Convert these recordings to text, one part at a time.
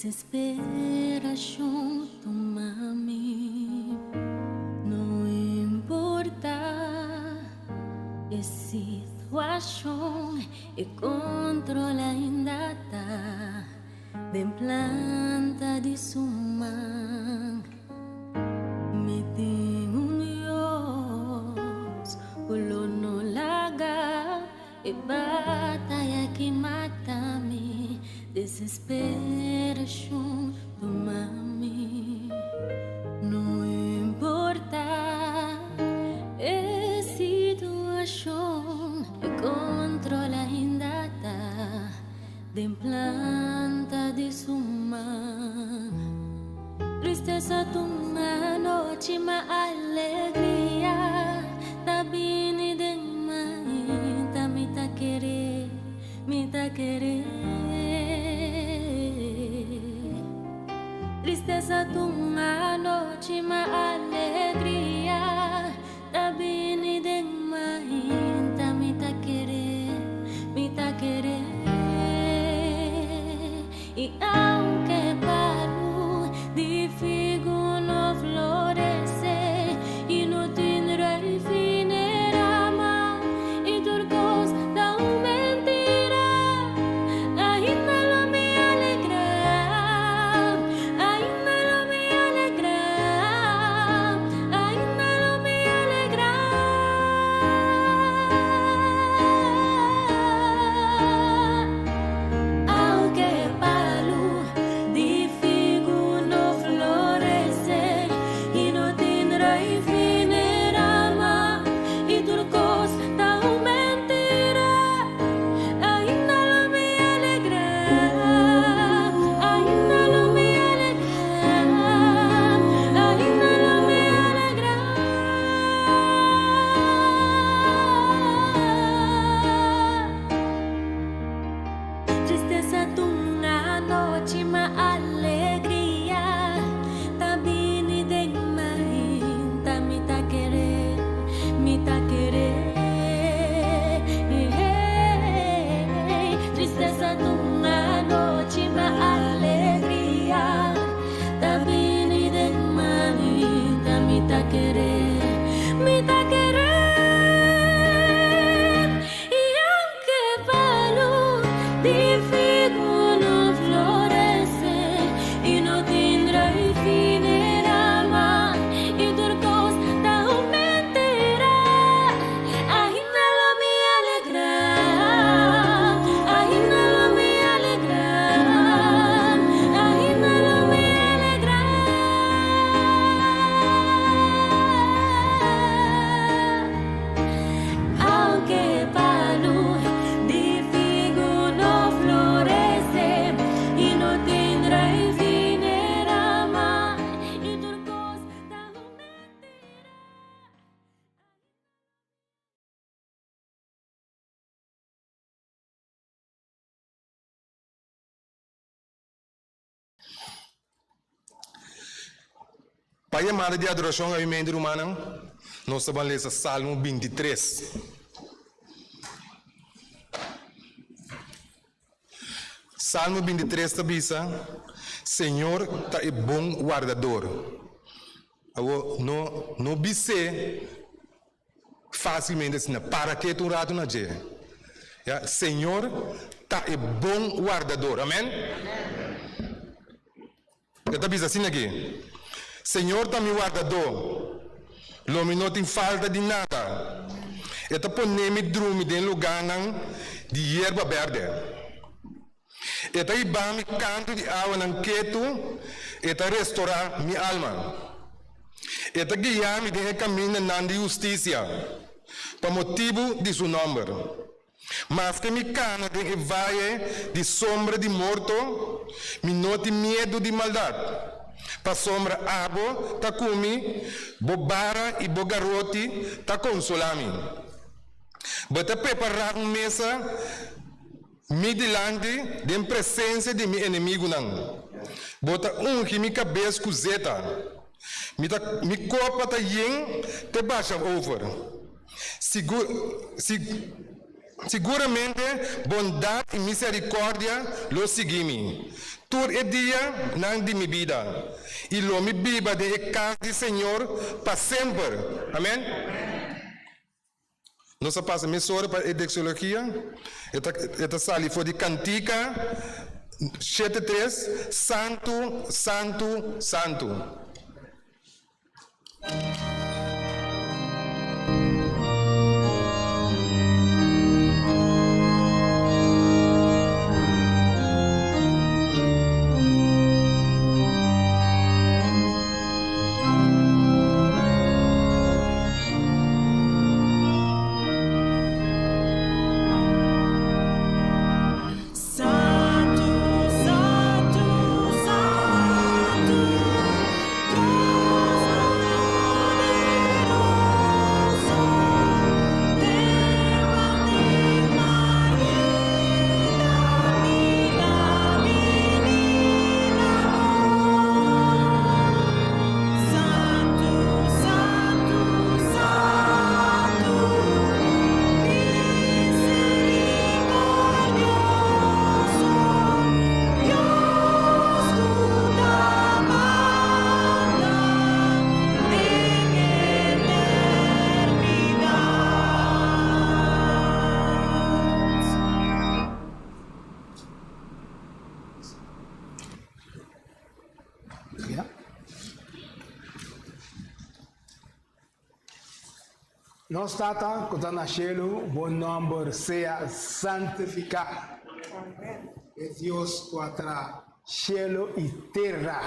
Desesperacion tuma mi, no importa e situacion, e control ainda ta den planta di su man. Mi tin un Dios cu lo no laga E bataya ki mata mi, desesperashon tuma mi. No importa e situashon, e kontrol ainda ta den planta di su man. Tristesa tuma nochi ma alegria ta bini den mainta mi ta kere, mi ta kere. Tristesa tuma nochi ma alegria ta bini den mainta mi ta kere, mi ta kere. I aunke palu di figu no florece i no tin raíz n'e rama i tur cos ta un mentira, ainda lo mi alegra, ainda lo mi alegra, ainda lo mi alegra. Aunke palu di figu no florece i no tin raíz n'e rama i tur cos ta un mentira, ainda lo mi alegra, ainda lo mi alegra, ainda lo mi alegra. Tristesa ta un anochi ma alegria ta bini den mainta mi ta kere, mi ta kere. Tristesa ta un anochi ma alegria ta bini den mainta mi ta kere, mi ta kere. I aunke palu di figu no florece i no tin raíz n'e rama i tur cos ta un mentira, ainda lo mi alegra, ainda lo mi alegra, ainda lo mi alegra. Aunke palu di figu no florece i no tin raíz n'e rama i tur cos ta un mentira. Pa yamada di adorashon awimente rumannan, nos ta ban lesa Salmo bintitres. Salmo bintitres ta bisa, Señor ta e bon wardador. Awor, no no bis'é Fácilmente asina, para ketu un ratu na dje. Ya, Señor ta e bon wardador. Amén? E ta bisa asina aki, Señor ta mi wardadó, lo mi no tin falta di nada. E ta pone mi drumi den lugánan di yerba bèrdè. E ta hiba mi kantu di awanan ketu, e ta restorá mi alma. E ta guia mi den e kamindanan di hustisia, pa motibu di su nòmber. Maske mi kana den e vaye di sombra di morto, mi no tin miedu di maldat, pasobra abo ta ku mi, bo bara i bo garoti ta konsolá mi. Bo ta prepará un mesa. Mi dilanti den presensia di mi enemigunan. Bo ta ungi mi kabes ku zeta. Mi ta mi kopa ta yen te basha over. Sigur si siguramente bondat i miserikòrdia lo sigui mi. Tur e dia nan di mi bida, i lo mi biba den e kas di Señor pa semper. Amen. Nos a pasa mesora pa e doxologia. E ta e ta sali for di Kantika 73, Santu, Santu, Santu. Santu, Santu, Santu, Dios Todopoderoso, Levant'e mainta mi ta bini na bo. Santu, Santu, Santu, Misericordioso, Dios ku ta manda den eternidat. Nos Tata ku ta na shelu, bo nòmber sea santifiká. E Dios ku a traha shelu i tera,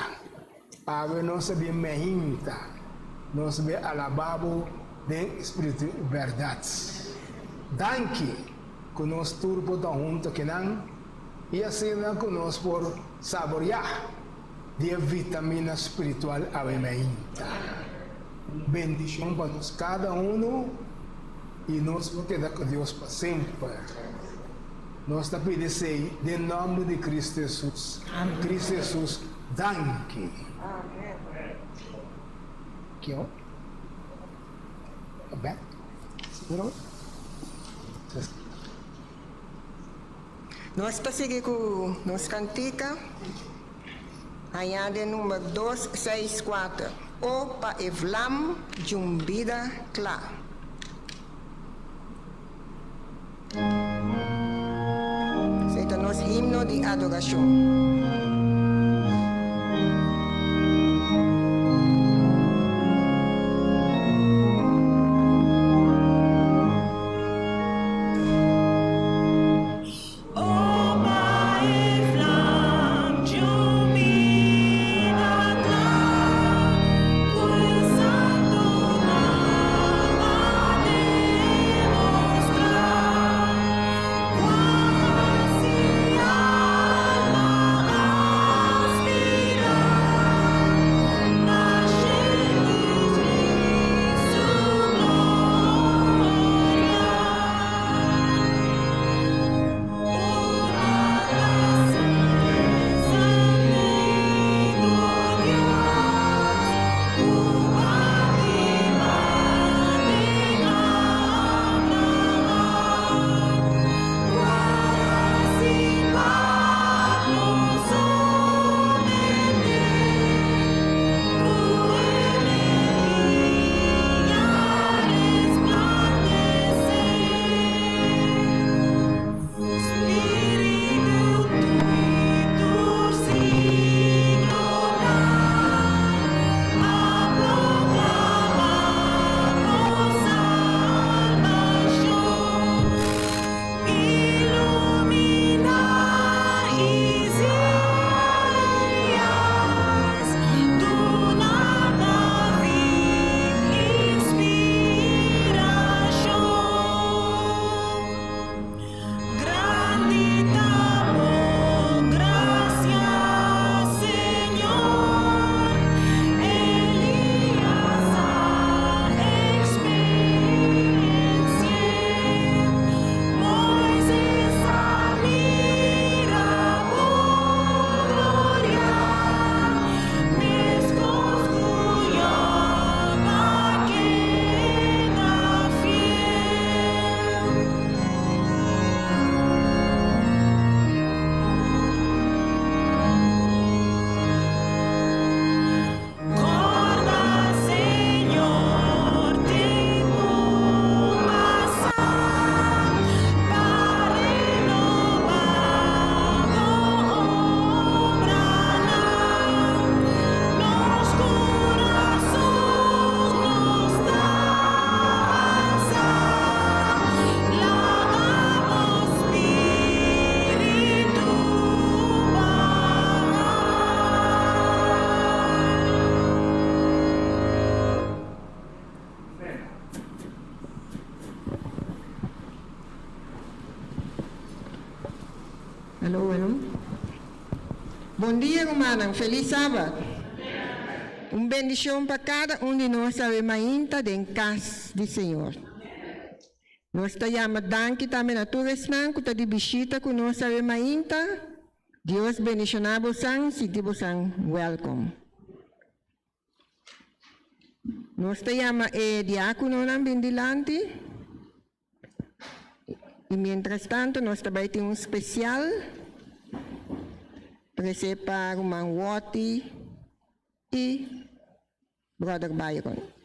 awe nos a bin mehinta, nos a bin alabá bo den spiritu i bèrdat. Danki ku nos tur por ta huntu akinan i asina ku nos por saboriá di e vitamina spiritual awe mainta. Bendicion pa nos cada uno y nos lo keda cu Dios pa semper. Nos ta pidi esey den nomber di Cristo Jesus. Cristo Jesus, danki. Kio? Bek? Seguro? Nos ta sigui ku nos kantika hañá den number 264, O pa e vlam dj'un bida kla. Esei ta nos himno di adorashon. O pa e vlam dj'un bida kla, ku e santu nan a demostrá, ku a hasi alma Hello, hello. Bon dia, rumannan. Felis sabat. Un bendishon pa kada un di nos awe mainta den kas di Señor. Nos ta yama danki tambe na tur esnan ku ta di bishita ku nos awe mainta. Dios bendishoná bosan, sinti bosan wèlkom. Nos ta yama e diákononan bin dilanti. I mientrastantu nos ta bai tin un spesial trese pa ruman Wotty i Brother Byron.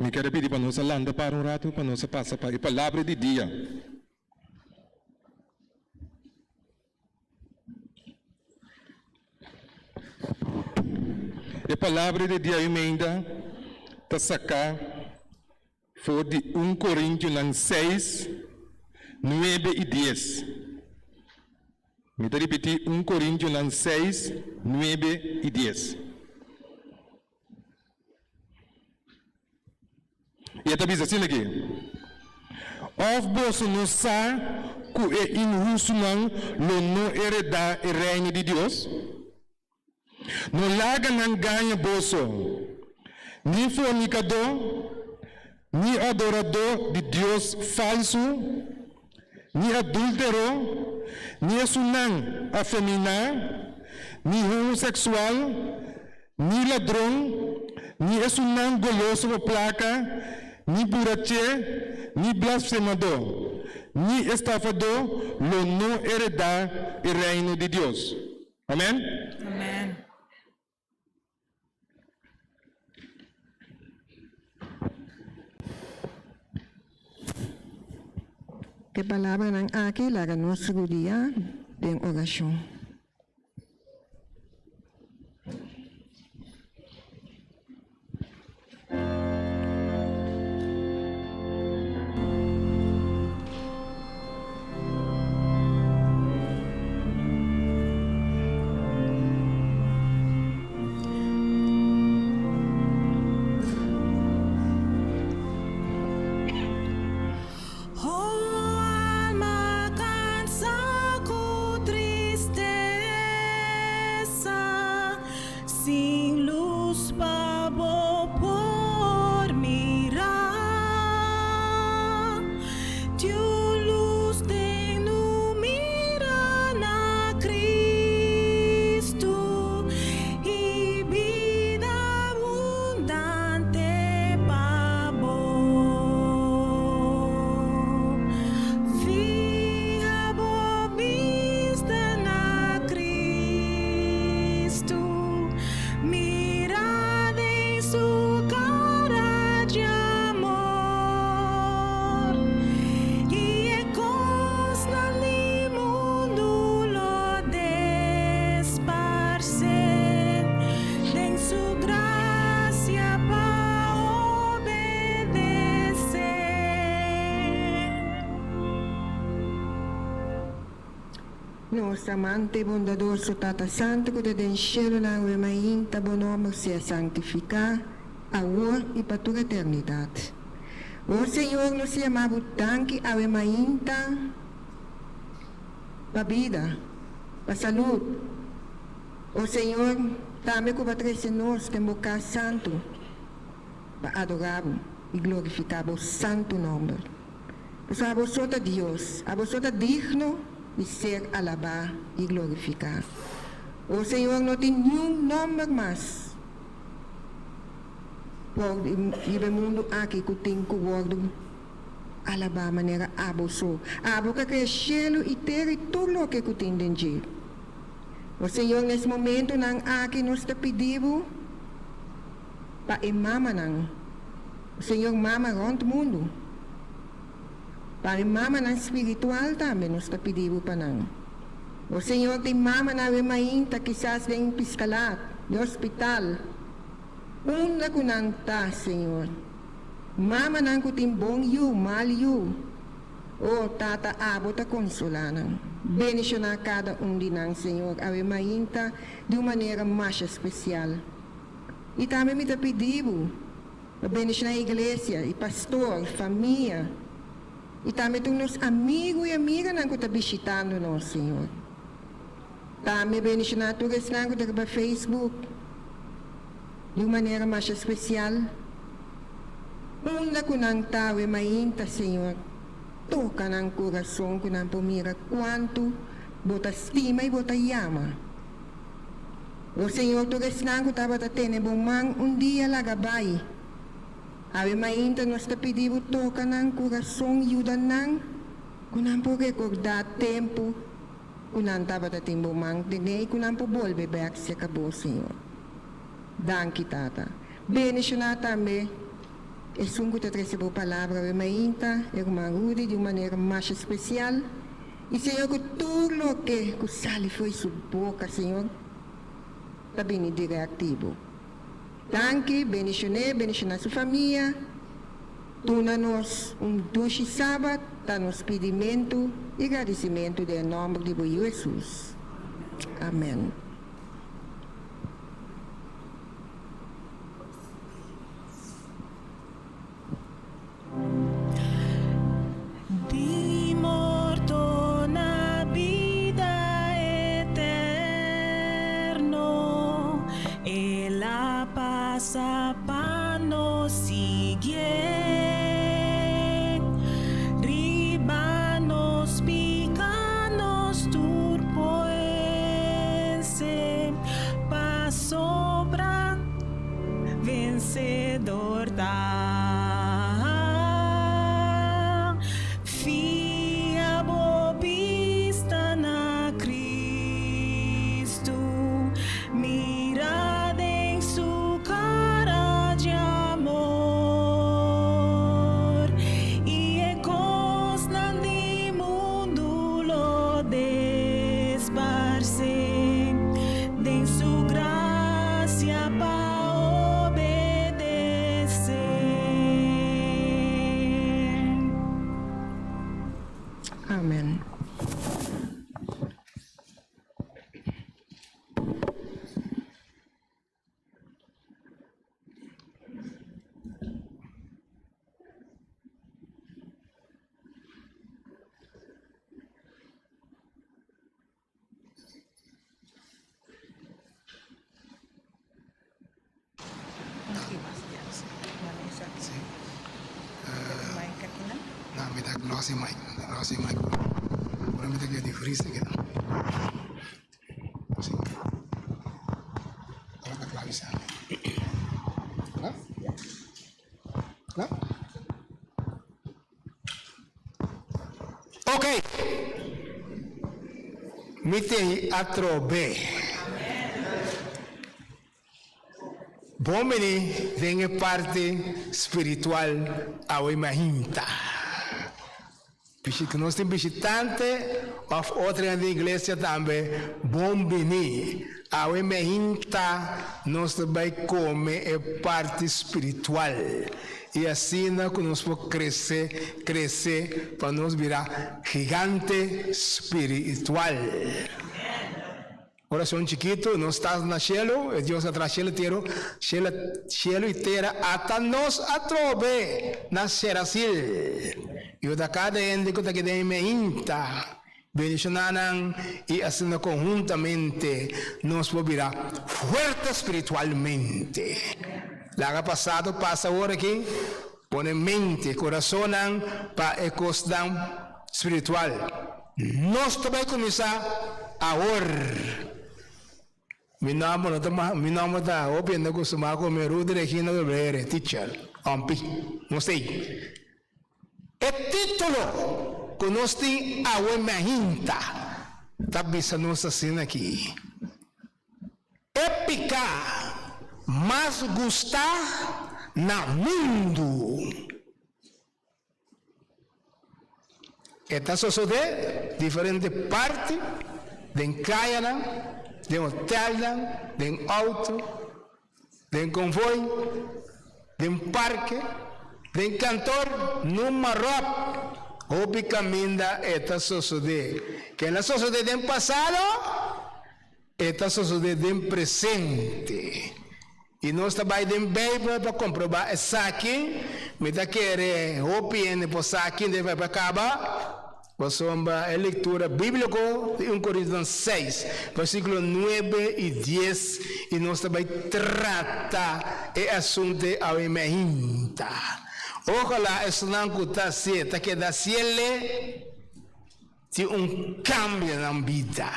Mi kier a pidi pa nos a lanta para un ratu pa nos a pasa pa e palabra di dia. E palabra di dia ainda ta saká for di 1 Korintionan 6, 9 i 10. Mi ta ripití 1 Korintionan 6, 9 i 10. I e ta bisa asina aki, Òf boso no sa ku e inhustunan lo no heredá e Reino di Dios? No laga nan gaña boso, ni fornikadó, ni adoradó di dios falsu, ni adúltero, ni esunnan afeminá, ni homoseksual, ni ladron, ni esunnan goloso pa plaka, ni buraché, ni blasfemadó, ni estafadó lo no heredá e Reino di Dios. Amèn? Amèn. E palabranan aki laga nos rudia den orashon. Oh alma cansa cu tristeza, Sin luz pa bo por mira. Tiu luz den nu mira na Cristo y bida abundante pa bo. Fiha bo bista na Cristo, mira den su cara di amor, y e cosnan di mundo lo desparce den su gracia pa obedece. Nos amante i bondadoso Tata Santu ku ta den shelunan, awe mainta bo nòmber sea santifiká, awor i pa tur eternidat. O Señor, nos yama bo danki awe mainta pa bida, pa salud. O Señor, tambe ku bo a trese nos den bo kas santu pa adorá bo i glorifiká bo santu nòmber. Pasobra abo so ta Dios, abo so ta digno di ser alabá i glorifiká. O Señor, no tin niun nòmber mas por riba e mundu aki ku tin ku wòrdu alabá manera abo so. Abo ku a krea shelu i tera i tur loke ku tin den dje. O Señor, na es momentunan aki nos ta pidi Bo pa e mamanan. Señor mama rond mundu. Pa e mamanan spiritual tambe nos ta pidi bo pa nan. O Señor tin mamanan awe mainta kisas den piskalat, den hospital, unda ku nan ta Señor. Mamanan ku tin bon yu, mal yu. O Tata abo ta konsola nan. Bendiciona kada un di nan Señor awe mainta di un manera masha spesial. I tambe mi ta pidi bo pa bendiciona e iglesia, e pastor, famia, i tambe tur nos amigu i amiganan ku ta bishitando nos, Señor. Tambe bendiciona tur esnan ku ta riba Facebook di un manera masha spesial. Unda ku nan ta awe mainta, Señor, toka nan kurason ku nan por mira kuantu Bo ta stima i Bo ta yama. O Señor, tur esnan ku tabata tene Bo man un dia laga bai. Awe mainta nos ta pidi Bo toka nan kurason, yuda nan ku nan por rekordá tempu ku nan tabata tin Bo man tene i ku nan por bolbe bèk serka Bo, Señor. Danki, Tata. Bendishoná tambe. esun ku ta trese bo palabra awe mainta, e ruman Rudy di un manera masha spesial. I Señor ku tur loke ku sali fo'i su boka, Señor, ta bini dirèkt di bo. Danki, bendishon'é, bendishoná su famia. Duna nos un dushi Sabat, ta nos pidimentu i gradisimentu den e nòmber di bo Yu Hesus. Amèn. Di morto na bida eterno, El a pasa pa nos siguié. Riba nos piká nos tur por vense, pasobra. Vencedor ta. Fia bo bista na Cristo, mira den su cara di amor, y e cosnan di mundo lo desparce. Den su gracia pa obedece. Amen. No, mi ta glossy mic, glossy mic. Ora mi ta keda di vries aki no. Sí. Ora ta kla bisa. Kla? Kla? Ok. Mi tin atrobe. Bon bini den e parti spiritual awe mahinta. Ku nos tin bishitante òf otro hende den iglesia tambe, bon bini. Awe meinta nos ta bai kome e parti spiritual i asina ku nos por krese, krese pa nos bira gigante spiritual. Oracion chikitu, Nos ta na cielo, e Dios a traha cielo y tero, cielo, cielo y tera ata nos atrobe na Serasil. Yuda cada hende cu ta keda den meinta, bendiciona nan y asina conhuntamente nos por bira fuerte spiritualmente. Laga pasado pasa awor aki, pone mente, corazonnan pa e cosnan spiritual. Nos ta bai kuminsá awor. Mi nòmber no ta mi nòmber ta hopi hende kustumá ku mi Rudy Regina WR, teacher, òmpi. Nos ta ei. E título ku nos tin awe mainta ta bisa nos asina aki, E piká mas gustá na mundu. E ta sosodé diferente parti, den kayanan, den hotelnan, den outo, den konvoi, den parke, den kantor, numa ròp. Hopi kaminda e ta sosodé. Ken a sosodé den pasado, e ta sosodé den presente. I nos ta bai den Beibel pa komprobá esaki. Mi ta kere hopi hende por sa kende bai pa kaba, pasobra e lektura bíbliko di un Korintionan seis, versíkulo nuebe i dies, i nos ta bai trata e asuntu awe mainta. Ojalá esnan ku ta hasié ta keda hasiel e. Tin un kambio na nan bida.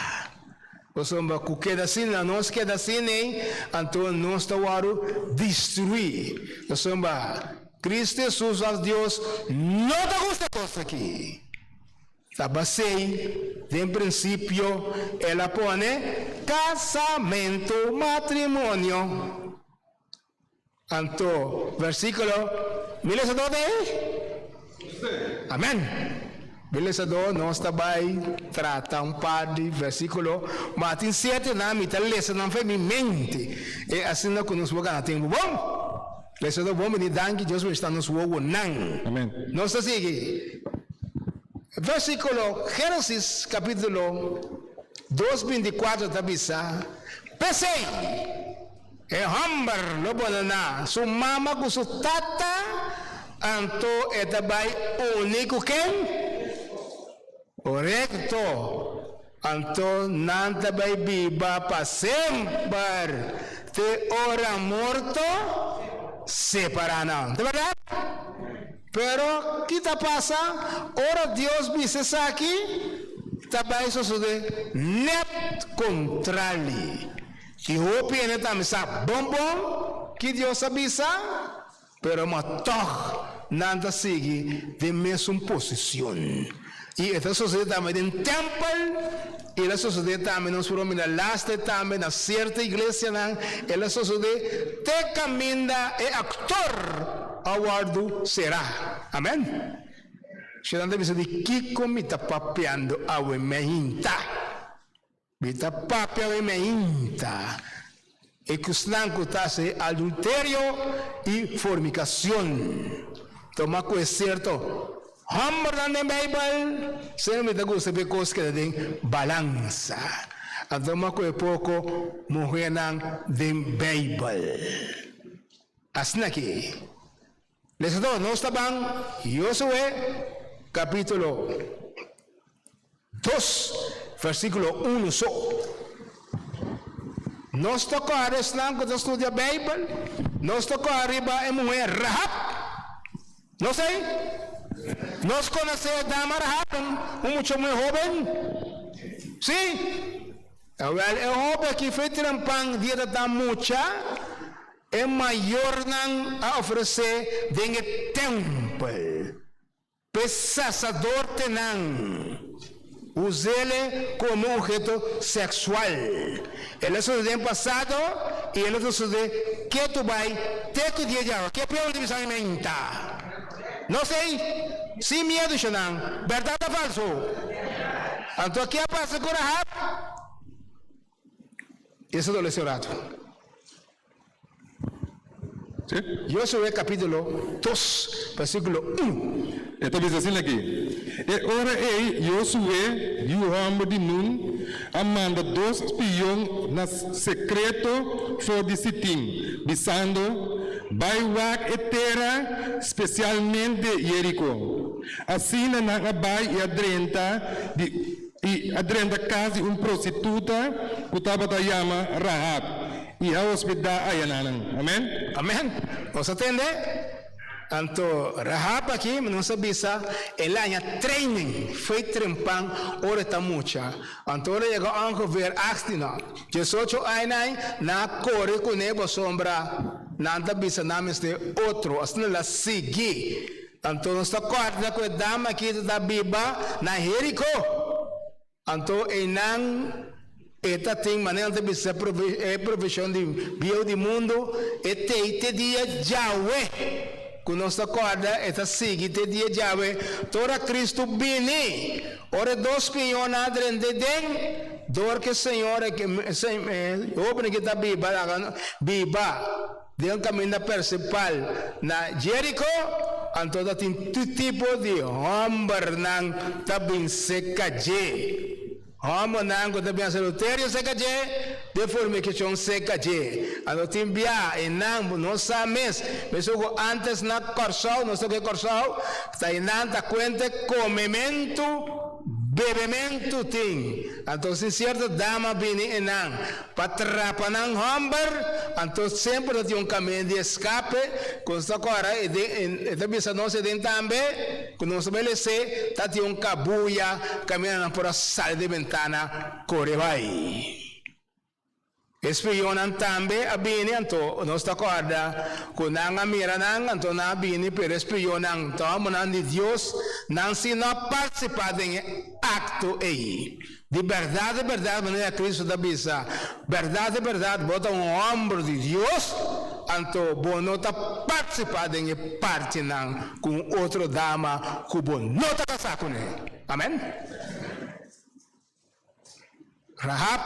Pasobra ku keda asina, nos keda asina ei, anto nos ta wòrdu destruí. Pasobra Kristu Hesus òf Dios no ta gusta e kos aki. Ta basei den prinsipio el a pone kasamentu, matrimonio. Anto, versíkulo, mi lesa dor ei? Amèn. Mi lesa dor, nos ta bai trata un par di versíkulo, ma tin sierto nan mi ta lesa nan for mi mente, e asina ku nos por gana tempu. Bon? Lesa dor bon bini, danki Dios por esta nos wowonan. Amèn. Nos ta sigui. Versíkulo, Génesis kapítulo dos 24 ta bisa, P'esei, E hòmber lo bandoná su mama ku su tata, anto e ta bai uni ku ken? Korekto! Anto nan ta bai biba pa semper, te ora morto separá nan. Ta bèrdat? Pero ki ta pasa ora Dios bisa esaki? Ta bai sosodé nèt kontrali. I hopi hende tambe sa bon bon ki Dios a bisa, pero ma tòg nan ta sigui den mesun posicion. I e ta sosodé tambe den tèmpel, i el a sosodé tambe, nos por mira laste tambe na sierto iglesianan, el a sosodé te kaminda e aktor a wòrdu será. Amèn. Shenan ta bisa di kiko mi ta papiando awe meinta? Mi ta papia mi meinta e kusnan ku ta hasi adulterio i fornikacion. Tuma ku e sierto hòmbernan den Beibel, sino mi ta gusta pa e kos keda den balansa. Anto tuma ku e poko muhénan den Beibel. Asina ki, lesadó, nos ta ban Josué kapítulo. Dos, versíkulo unu so. Nos ta kòrda esnan ku ta studia Beibel, nos ta kòrda riba e muhé Rahab. No sei? Nos konosé e dama Rahab, un mucha muhé hóben? Sí? Awèl, e hóben aki foi trempan dia ta ta mucha, e mayornan a ofresé den e tèmpel. P'e sasadortenan us'ele komo obheto seksual. El a sosodé den pasado i el a sosodé ketu bai te ku dia di awe. Ke pueblo ta bisa mi menta? No sei, sin miedu shonnan, bèrdat òf falsu? Anto ke a pasa ku Rahab? Eso dole ese rato. Sí. Josué capítulo 2, versículo 1. E ta bisa asina aki, E ora ei Josué, yu hòmber di Nun, a manda dos spion na sekreto for di Sitim, bisando, Bai wak e tera, spesialmente Jeriko. Asina nan a bai i a drenta di. I a drenta kas di un prostituta ku tabata yama Rahab, i a hospedá ayanan. Amèn. Amèn. Nos a tende? Anto Rahab aki, nos a bisa, el a haña training fo'i trempan ora e ta mucha. Anto ora yega ongeveer achttien, no, diesocho aña, nan a kore kuné pasobra nan ta bisa nan mester otro. Asina el a sigui. Anto nos ta kòrda ku e dama aki ta biba na Jeriko. Anto einan e ta tin, manera nan ta bisa, e provishon di bieu di mundu, e tei te dia djawe. Ku nos ta kòrda e ta sigui te dia djawe te ora Kristu bini. Ora e dos piñonnan a drenta den, dor ku e señora, e hóbennan ki ta biba laga biba. Den un kaminda persipal na Jeriko, anto ta tin tur tipo di hòmbernan ta bin seka dje. Hòmbernan ku ta bin hasi adulterio seka dje, den fornikashon seka dje. Anto tin bia e nan no sa mes, mesun ku ántes na Kòrsou, nos ta ku e Kòrsou, ta e nan ta kuenta komementu, bebementu tin. Anto sin sierto dama bini e nan. Pa trapa nan hòmber, anto semper ta tin un kaminda di eskape, ku nos ta kòrda e den, e ta bisa nos e den tambe, ku nos ta bai les'é, ta tin un kabuya kaminda nan por a sali di bentana kore bai. E spionnan tambe a bini, anto nos ta kòrda ku nan a mira nan, anto nan a bini, pero e spionnan ta hòmbernan di Dios, nan si no a partisipá den e akto ei. Di bèrdat, di bèrdat, manera Cristo ta bisa, bèrdat, di bèrdat, bo ta un hòmber di Dios. anto bo no ta partisipá den e partinan ku un otro dama ku bo no ta kasá kuné. Amèn. Rahab,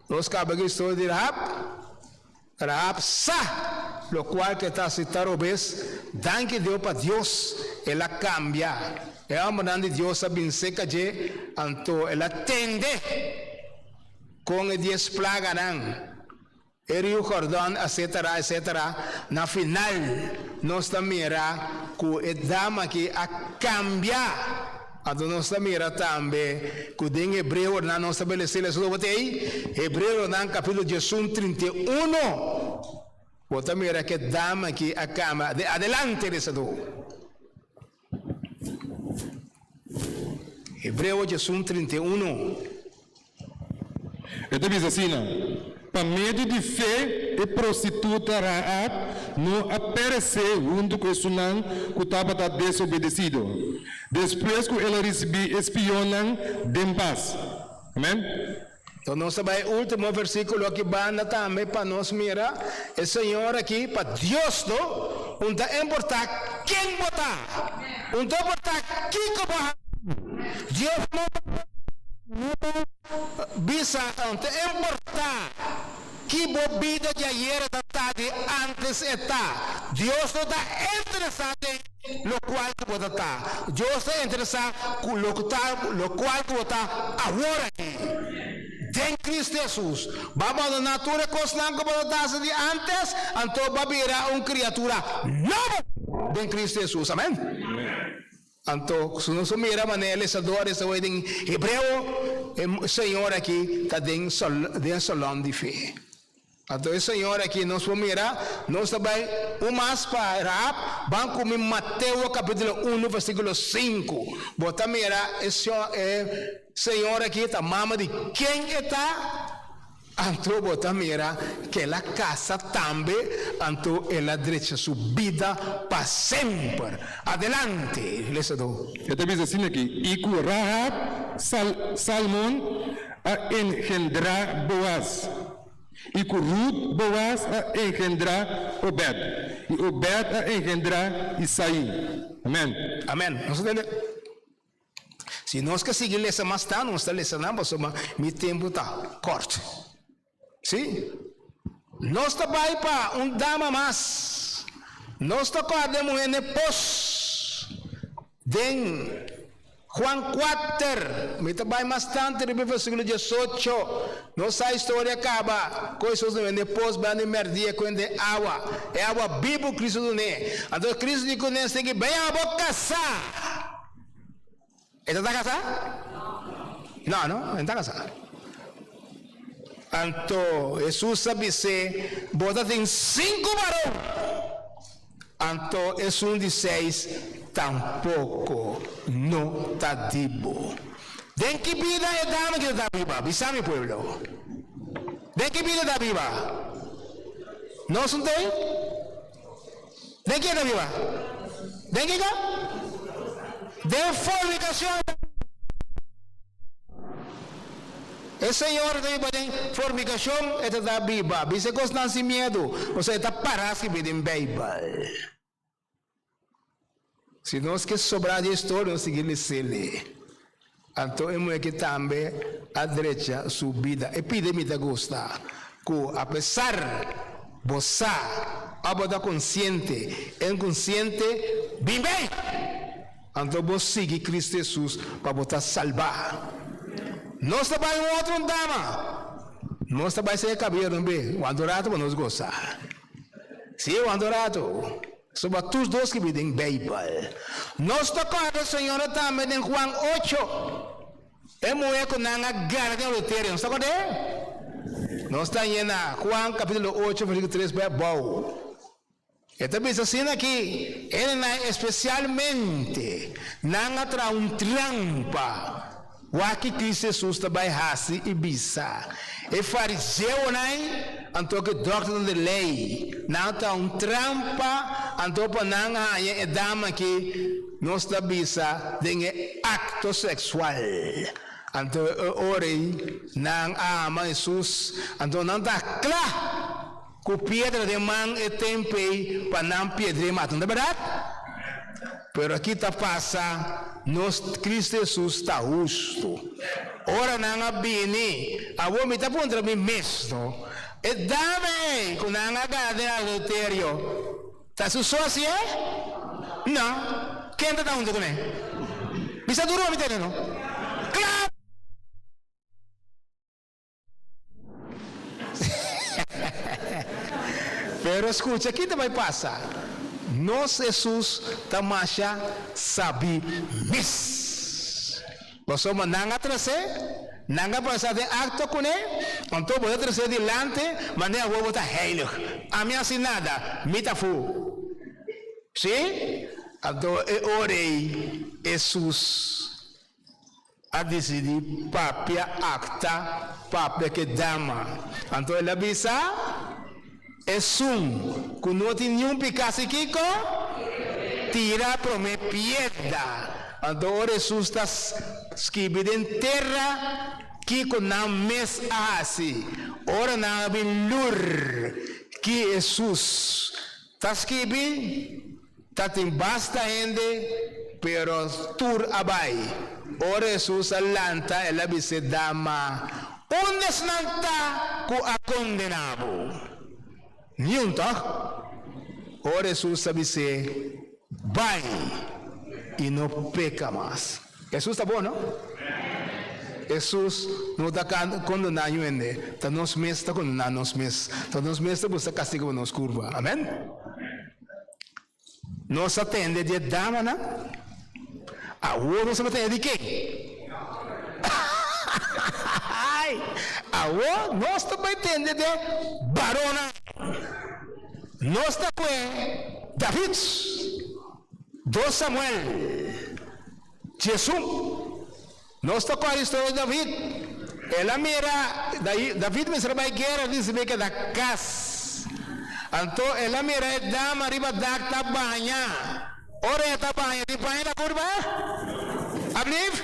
nos kaba ku historia di Rahab. Rahab sa lokual ku e ta hasi ta robes, danki Deo pa Dios el a kambia. E hòmbernan di Dios a bin serka dje, anto el a tende kon e dies plaganan, e riu Jordon, etsetera, etsetera. Na final nos ta mira ku e dama aki a kambia. Anto nos ta mira tambe ku den Hebreonan nos ta bele lesa lo bo ta ei, Hebreonan kapítulo diesun 31, bo ta mira ku e dama aki a kambia. Adelante lesadó. Hebreo diesun 31. E ta bisa asina, Pa medio di fe e prostituta Rahab no a peresé huntu ku esunnan ku tabata desobedesido, despues ku el a risibí e spionnan den pas. Amèn. Enton nos ta bai e último versíkulo aki banda tambe pa nos mira e Señor aki, pa Dios no, un ta importá ken bo ta, un ta importá kiko bo a hasi, Dios no ta bisa, un ta importá ki bo bida di ayera ta ta di antes e ta, Dios no ta interesá den lokual ku bo ta ta. Dios ta interesá ku lo ku ta lokual ku bo ta awor aki. Den Cristo Hesus, bo a bandoná tur e kosnan ku bo ta ta hasi di antes, anto bo a bira un kriatura nobo den Cristo Hesus. Amèn. Anto, si nos a mira manera e lesador esta hoy den Hebreo, e señor aki ta den den salon di fe. Anto e señor aki nos por mira, nos ta bai un mas pa Rahab, ban ku mi Mateo kapitulo unu versíkulo sinku. Bo ta mira e e señor aki ta mama di ken e ta? Anto bo ta mira ku el a kasa tambe, anto el a drecha su bida pa semper. Adelante, lesadó. E ta bisa asina aki, I ku Rahab, Sal, Salmon a engendrá Boaz, i ku Rut, Boaz a engendrá Obed, i Obed a engendrá Isaí. Amèn. Amèn. Nos a tende? Si nos ke sigui lesa mas tantu, nos ta lesa nan pasobra mi tempu ta kort. Sí. Nos ta bai pa un dama mas. Nos ta kòrda e muhé n'e pos den Juan kuater. Mi ta bai mas tantu riba e versíkulo diesocho. Nos sa e historia kaba ku Hesus a bende pos banda di mèrdia ku hende awa. E awa bibu Kristu dun'é. Anto Kristu di kuné, Sigui bai abo kasá. E ta ta kasá? No, no, e no ta kasá. Anto Hesus a bis'é, Bo ta tin sinku baron, anto esun di seis tampoko no ta di bo. Den ki bida e dama ki ta ta biba? Bisa mi pueblo. Den ki bida e ta biba? Nos un ten? Den ke ta biba? Den kiko? Den fornicacion. E señora ta biba den fornicacion, e ta ta biba. Bisa e cosnan sin miedu, pasobra e ta para skibi den Bijbel. Si nos ke sobra di e storia, nos sigui lesele. Anto e muhé ki tambe a drecha su bida. E pide mi ta gusta ku apesar bo sa òf bo ta konsiente, inkonsiente, bin bei! Anto bo sigui Kristu Hesus pa bo ta salbá. Nos ta bai un otro un dama. Nos ta bai sega kabeyo no be, wanta un rato pa nos gosa. Sí, wanta un rato. Soba tur dos skibi den Beibel. Nos ta kòrda Señora tambe den Juan ocho, e muhé ku nan a gara den adulterio. Nos ta kòrd'é? Nos ta hañ'é na Juan kapítulo ocho versíkulo tres bai abou. E ta bisa asina aki, Hendenan espesialmente nan a traha un trampa. Wak ki Cristo Jesus ta bai hasi i bisa e fariseonan anto ku e dòkternan di lei, nan ta un trampa anto pa nan haña e dama aki nos ta bisa den e akto seksual. Anto e ora ei nan a ama Jesus, anto nan ta kla. Ku piedra den man e tempu ei pa nan piedr'é mata. No ta bèrdat? Pero aki ta pasa, nos Cristo Hesus ta hustu. Ora nan a bini, awor mi ta puntra mi mes, no, e dama ei ku nan a gana den adulterio ta su sosia? No. Ken ta ta huntu kuné? Bisa duru pa mi tende, no. Klaru! Pero skucha ki ta bai pasa. Nos Hesus ta masha sabi mes. Pasobra nan a tras'é, nan a pasa den akto kuné, anto bo ta tras'é dilanti, manera awor bo ta heilig. Ami a hasi nada, mi ta fu. Sí? Anto e ora ei Hesus a disidí papia akta papia ku e dama. Anto el a bisa, Esun ku no tin niun piká si kiko? Tira promé piedra. Anto ora Hesus ta skibi den tera kiko nan mes a hasi, ora nan a bin lur ki Hesus ta skibi, Ta tin basta hende, pero tur a bai. Ora Hesus a lanta, el a bis'é, Dama, unda esnan ta ku a kondená bo? Niun, tòg? Ora Hesus a bis'é, Bai i no peka mas. Hesus ta bon, no? Hesus no ta kondená niun hende, ta nos mes ta kondená nos mes. Ta nos mes ta buska kastigu pa nos kurpa. Amèn? Nos a tende di e damanan, awor nos a tende di ken? Awor nos ta bai tende di e baronnan. Nos ta kue David, dos Samuel, 11. Nos ta kòrda historia di David. El a mira, David mester a bai guera, el disidí keda kas. Anto el a mira e dama riba dak ta baña. Ora e ta baña, tin paña na kurpa? Ablief?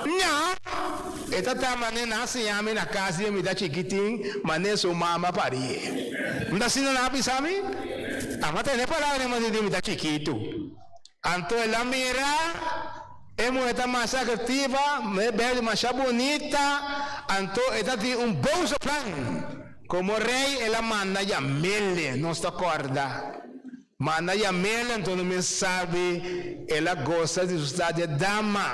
No! E ta ta manera nan a siña mi na kas di mi ta chikitin, manera su mama parié. Mi ta asina nan a bisa mi? Amo a tende palabra di mi ta chikitu. Anto el a mira e muhé ta masha akraktiva, muhé bèrdè masha bunita, anto e ta tin un boso plan. Komo rei el a manda yam'el, nos ta kòrda. Manda yam'el, anto no mes sabi el a gosa di su sta di dama.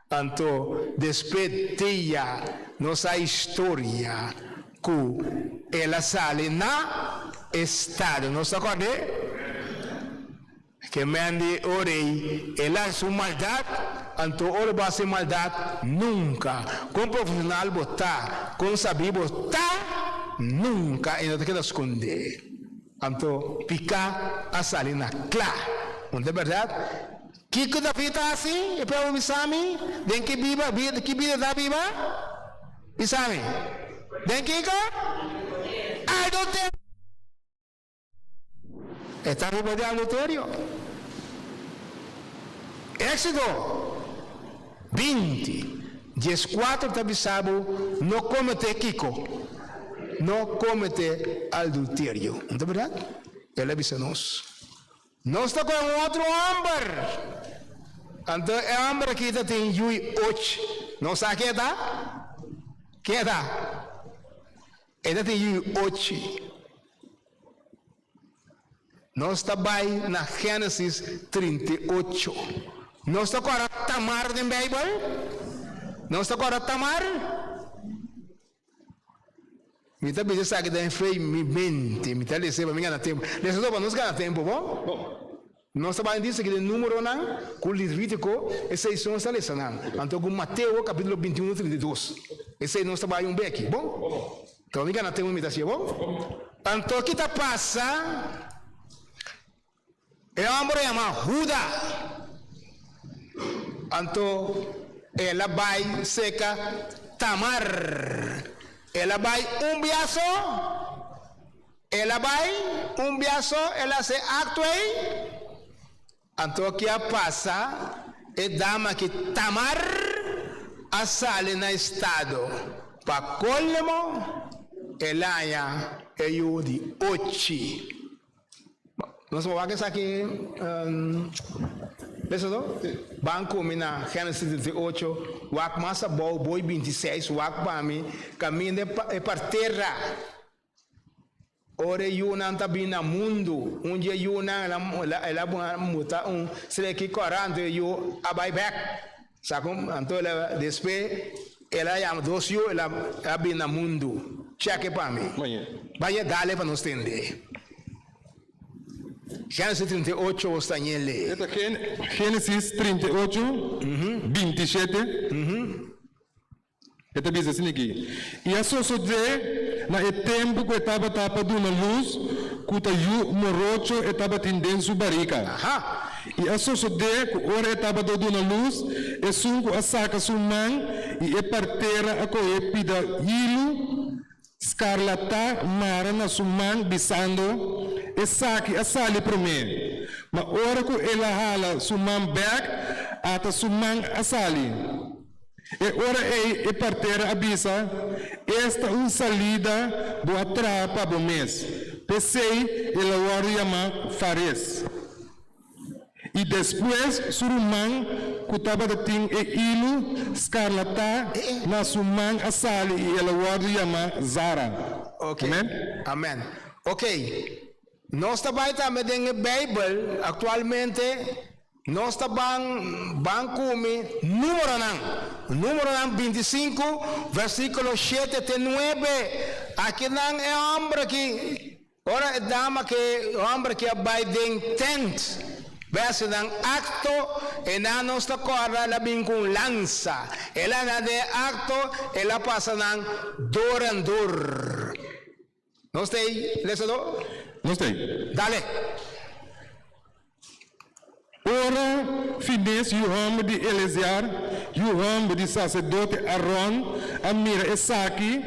Anto despues dia nos a historia ku el a sali na estado. Nos ta kòrd'é? Ke men di o rei, el a hasi un maldat, anto ora bo hasi maldat, nunka, kon profeshonal bo ta, kon sabí bo ta, nunka e no ta keda skondé. Anto piká a sali na kla. No ta bèrdat? Kiko David ta hasi? E pueblo bisa mi, Den ki biba, ki bida ta biba? Bisa mi, Den kiko? Adulterio! E ta riba di adulterio. Éxodo 20, 14 ta bisa bo, No kometé kiko? No kometé adulterio. No ta bèrdat? El a bisa nos. Nos ta kohe un otro hòmber. Anto e hòmber aki ta tin yui och. Nos sa ken e ta? Ken e ta? E ta tin yui och. Nos ta bai na Génesis 38. Nos ta kòrda Tamar den Beibel? Nos ta kòrda Tamar? Mi ta bisa esaki den fe mi mente, mi ta lesa pa mi gana tempu. Lesa todo pa nos gana tempu, bo? Nos ta bai dice ki den Numeronan ku Levítiko, esei so nos ta lesa nan. Anto ku Mateo kapítulo 21 32. Esei nos ta bai un beki, bo? Pa mi gana tempu mi ta hacié, bo? Anto ki ta pasa? E hòmber a yama Huda. Anto el a bai seka Tamar. El a bai un bia so, el a bai un bia so, el a hasi e akto ei. Anto ki a pasa, e dama aki Tamar a sali na estado. Pa kolmo el a haña. E yu di ochi. Nos por wak esaki lesa no? Ban ku mi na Genesis 38, wak mas abou boi 26, wak pa mi kaminda e partera. Ora e yunan ta bin na mundu, un di e yunan el a muta un streki kòrá, anto e yu a bai bèk. Sa ku anto el a despues el a yama dos yu el a bin na mundu. Chèk'e pa mi. Bañ'e dale pa nos tende. Génesis 38 bo sta ñe lee. E ta Génesis 38, 27. E ta bisa asina aki, I a sosodé na e tempu ku e tabata pa duna lus, ku ta yu morocho e tabatin den su barika. I a sosodé ku ora e tabata duna lus, esun ku a saka su man i e partera a kohe pida hilu skarlatá mara na su man, bisando, Esaki a sali promé. Ma ora ku el a hala su man bèk, ata su man a sali. E ora ei e partera a bisa, Esta un salida bo a traha pa bo mes. P'esei el a wòrdu yamá Fares. I despues su ruman ku tabata tin e ilu skarlatá na su man a sali i el a wòrdu yamá Zara. Ok. Amen. Amen. Ok. Nos ta bai tambe den e Beibel aktualmente. Nos ta ban ban ku mi Númeronan, Númeronan 25, versíkulo shete te nuebe. Akinan e hòmber aki, ora e dama ku e hòmber aki a bai den tènt, bèstia nan akto, e nan nos ta kòrda el a bin ku un lansa. El a na den e akto, el a pasa nan dor en dor. Nos ta ei, lesadó? Nos ta ei. Dale! Ora Finees, yu hòmber di Eleazar, yu hòmber di saserdote Aron, a mira esaki,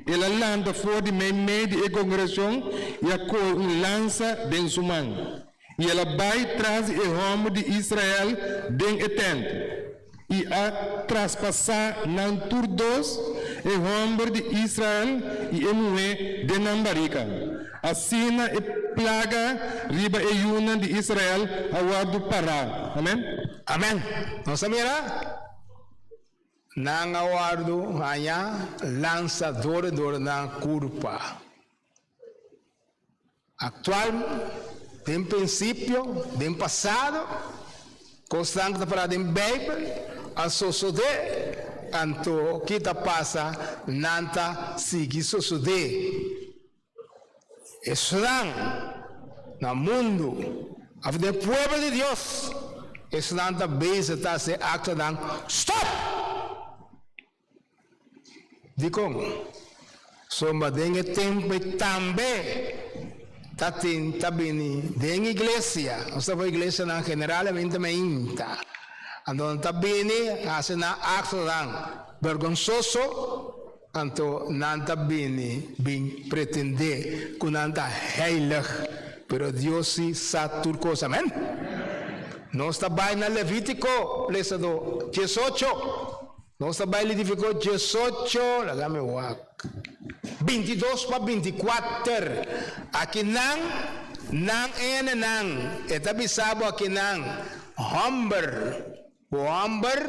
el a lanta for di meimei di e kongregashon i a kohe un lansa den su man, i el a bai tras di e hòmber di Israel den e tènt. I a traspasá nan tur dos, e hòmber di Israel i e muhé, den nan barika. Asina e plaga riba e yunan di Israel a wòrdu pará. Amèn. Amèn. Nos a mira? Nan a wòrdu hañá lansa dor dor nan kurpa. Aktual, den prinsipio, den pasado, kosnan ku ta pará den Beibel a sosodé, anto ki ta pasa? Nan ta sigui sosodé. Esnan na mundu òf den pueblo di Dios, esnan ta bezig ta hasi aktonan stòp! Dikon? Sombra den e tempu ei tambe ta tin ta bini den iglesia. Nos ta for iglesianan generalmente mainta. Anto nan ta bini hasi nan aktonan bergonsoso, anto nan ta bini bin pretendé ku nan ta heilig. Pero Dios si sa tur kos. Amen. Nos ta bai na Levítiko, lesadó, 18. Nos ta bai Levítico 18, laga mi wak, 22 pa 24. Aki nan, nan ene nan, e ta bisa bo aki nan, hòmber ku hòmber,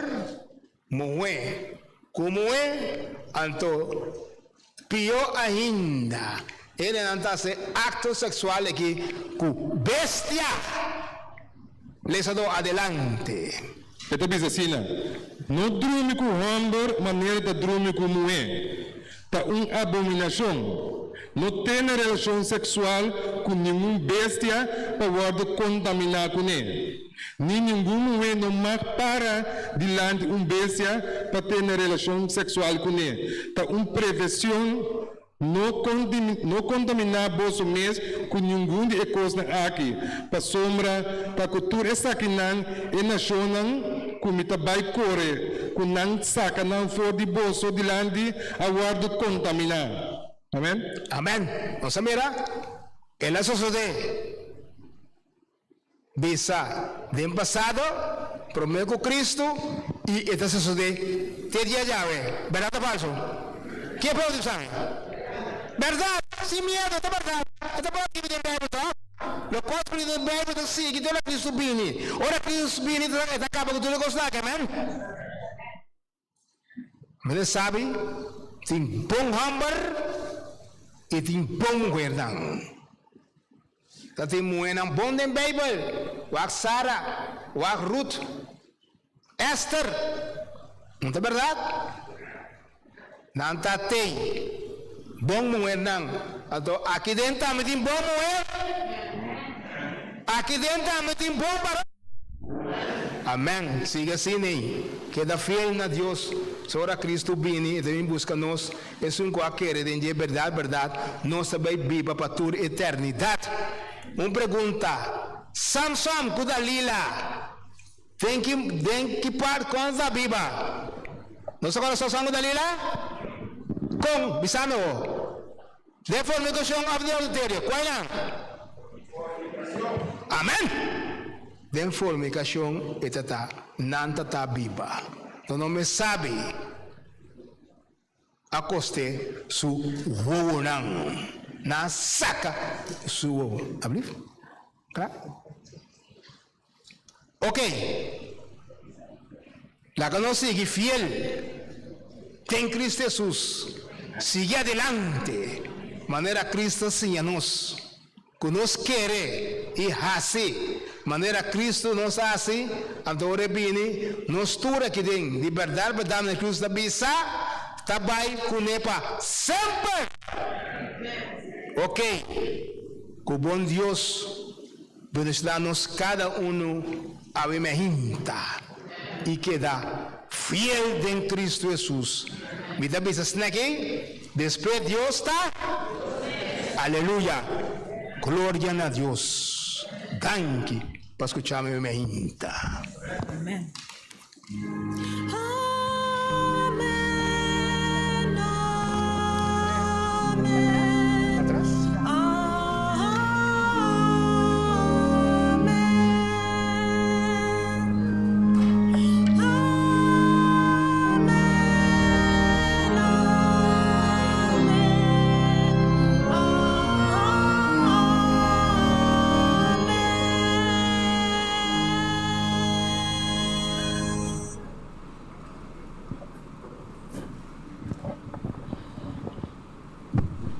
muhé ku muhé, anto pió ainda, ene nan ta hasi akto seksual aki ku bestia. Lesadó, adelante. E ta bisa asina, No drumi ku hòmber manera ta drumi ku muhé. Ta un abominashon. No tene relashon seksual ku ningun bestia pa wòrdu kontaminá kuné. Ni ningun muhé no mag para dilanti un bestia pa tene relashon seksual kuné. Ta un prevesion. No no kontaminá boso mes ku ningun di e kosnan aki, pasobra ta ku tur esakinan e nashonnan ku mi ta bai kore ku nan saka nan for di boso dilanti a wòrdu kontaminá. Amèn. Amèn. Nos a mira, el a sosodé. Bisa den pasado, promé ku Kristu, i e ta sosodé te dia djawe. Bèrdat òf falsu? Ke pregunta ku sabi? Bèrdat! Sin miedo, ta bèrdat. E ta por skibi den Beibel, tòg? Lokual skibí den Beibel ta sigui te ora Kristu bini. Ora Kristu bini, e ta kaba ku tur e kosnan aki, amèn? Mester sabi, tin bon hòmber i tin bon muhernan. Ta tin muhernan bon den Beibel. Wak Sara, wak Rut, Ester. No ta bèrdat? Nan ta tei bon muhernan. Anto aki den tambe tin bon muher? Aki den tambe tin bon baron? Amen. Sigui asina ei. Keda fiel na Dios. So ora Cristo bini, e ta bin busca nos, esun cu a kere den dje berdad berdad, nos ta bay biba pa tur eternidad. Un pregunta, Samson cu Dalila den ki den ki part con ta biba? Nos ta conoce Samson cu Dalila? Con? Bisami awo. Den fornicacion of den adulterio? Cual nan? Amen! Den fornicacion e ta ta, nan ta ta biba. No no me sabi a coste su wowonan. Nan a saca su wowo. Ablief? Cla? Ok. Laga nos sigui fiel den Cristo Hesus. Sigui adelante manera Cristo a siña nos. Ku nos kere i hasi manera Cristo nos a hasi, anto ora e bini, nos tur aki den di bèrdat bèrdat na Cristo ta bisa, ta bai kuné pa semper. Ok. Ku bon Dios Bendiciona nos cada uno awe mehinta y keda fiel den Cristo Jesus. Mi ta bisa sneki, despues Dios ta Aleluya! Gloria na Dios. Danki pa scucha mi mehinta. Amen.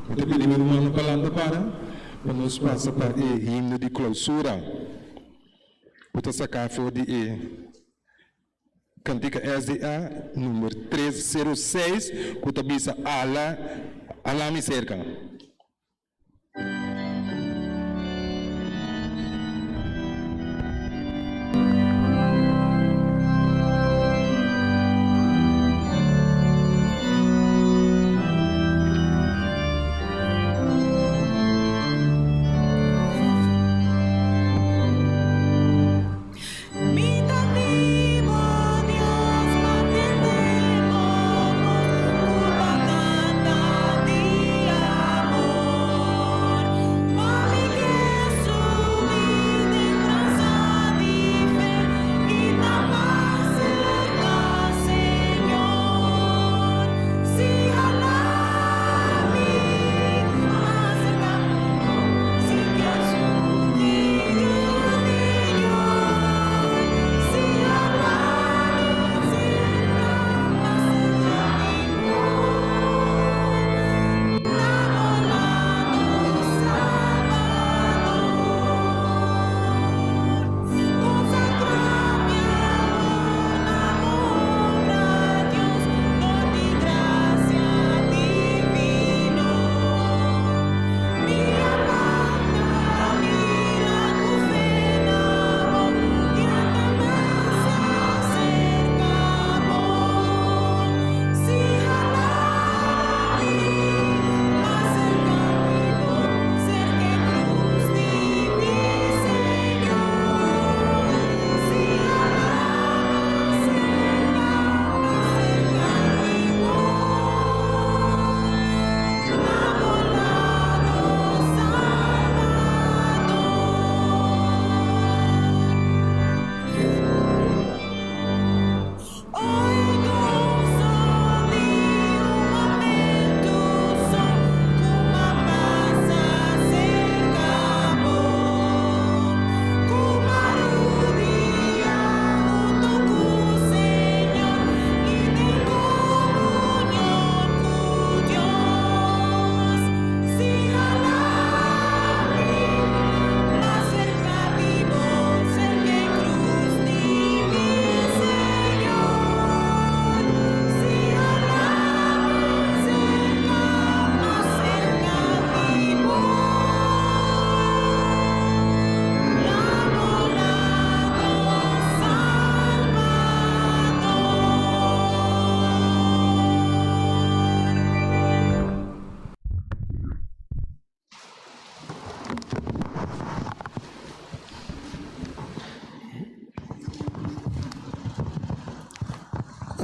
Mi ta pidi mi rumannan pa lanta para pa nos pasa pa e himno di klousura ku ta saká for di e kantika SDA number tres sero seis ku ta bisa Ala Ala mi serka. Mi ta bibo, Dios, pa tende bo bos, ku ta kanta di amor.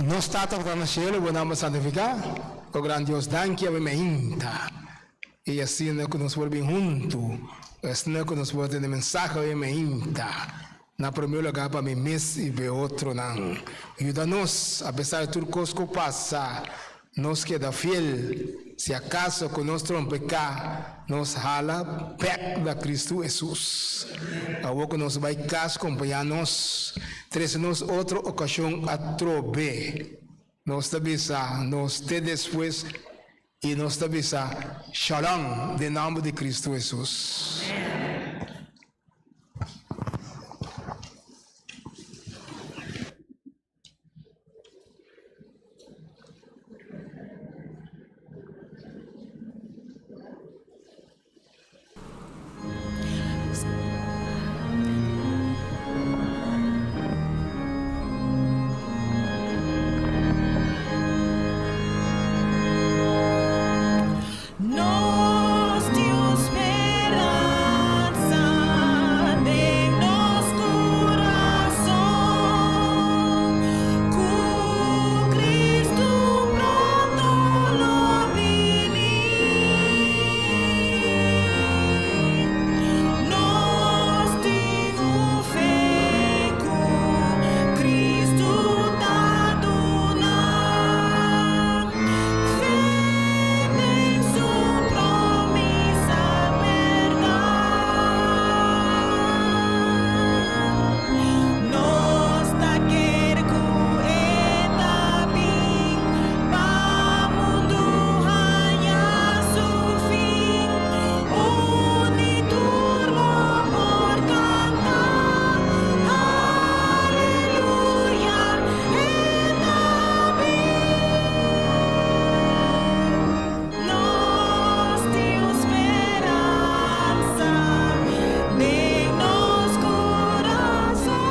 Nos Tata ku ta na shelu, bo nòmber santifiká. O gran Dios, danki awe meinta. I asina ku nos por bin huntu, asina ku nos por tende mensahe awe meinta. Na promé lugá pa mi mes i pa e otronan. Yuda nos, apesar di tur kos ku pasa, nos keda fiel. Si akaso ku nos trompeká, nos hala bèk na Kristu Hesus. Awor ku nos bai kas, kompañá nos. Trese nos otro okashon atrobe. Nos ta bisa nos te despues i nos ta bisa shalom den nòmber di Kristu Hesus. Nos tin speransa den nos kurason, ku Kristu pronto lo bini. Nos tin un fe ku Kristu ta duna. Fe den su promisa bèrdat. Nos ta kere ku e ta bin pa mundu haña su fin. Uni tur lo por kanta, Aleluya, e ta bin. Nos tin un speransa den nos kurason.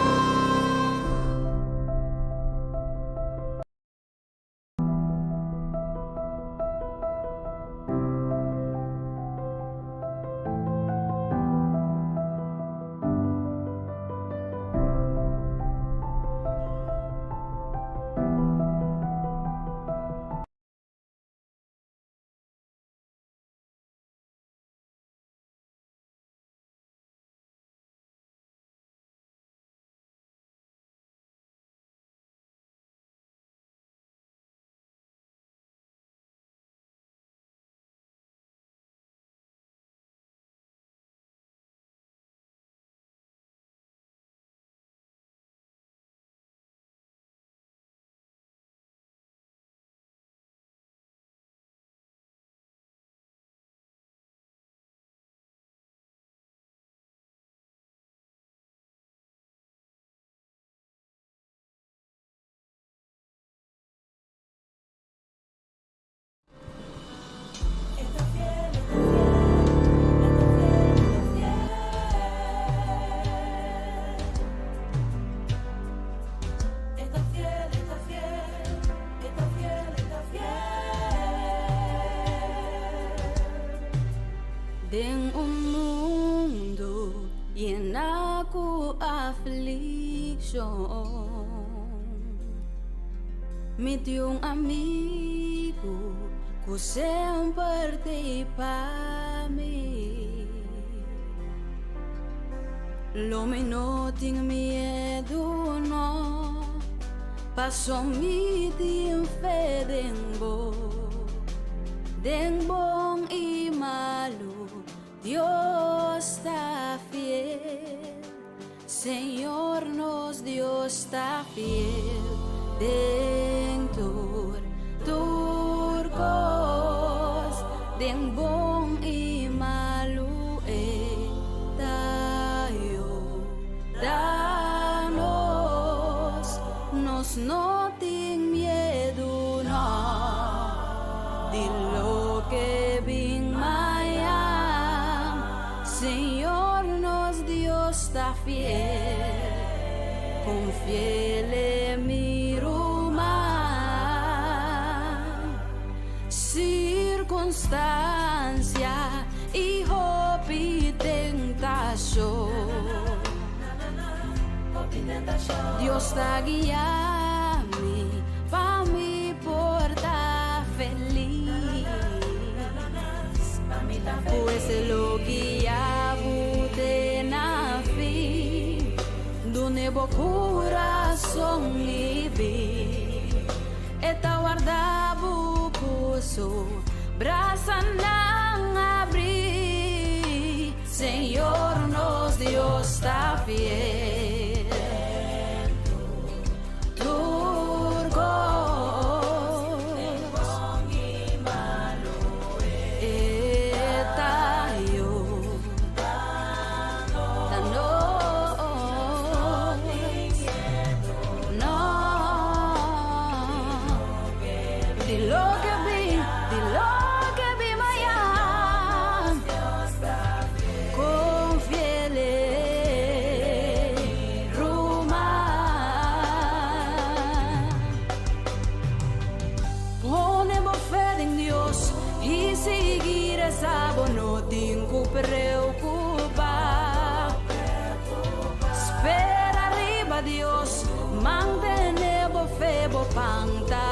Den un mundu yená ku aflikshon, mi tin un amigu ku semper t'ei pa mi. Lo mi no tin miedu, no, paso mi tin fe den bo. Den bon i malu, Dios ta fiel. Señor nos Dios ta fiel. Den tur, tur kos, den bon i malu e ta yuda nos. Nos no tin miedu, no, di loke bin mañan. Señor nos Dios ta fiel, konfiele mi ruman. Sirkunstansia i hopi tentashon, Dios ta guia mi pa. bo kurason liber. E ta warda bo ku su brasanan habrí. Señor nos Dios ta fiel. Tur kos. E ta yuda nos. No. Di loke bin, di loke bin mañan. Konfia n'e, ruman. Pone bo fe den Dios i sigui resa, bo no tin ku preokupá. Spera riba Dios, mantené bo fe, bo pan ta.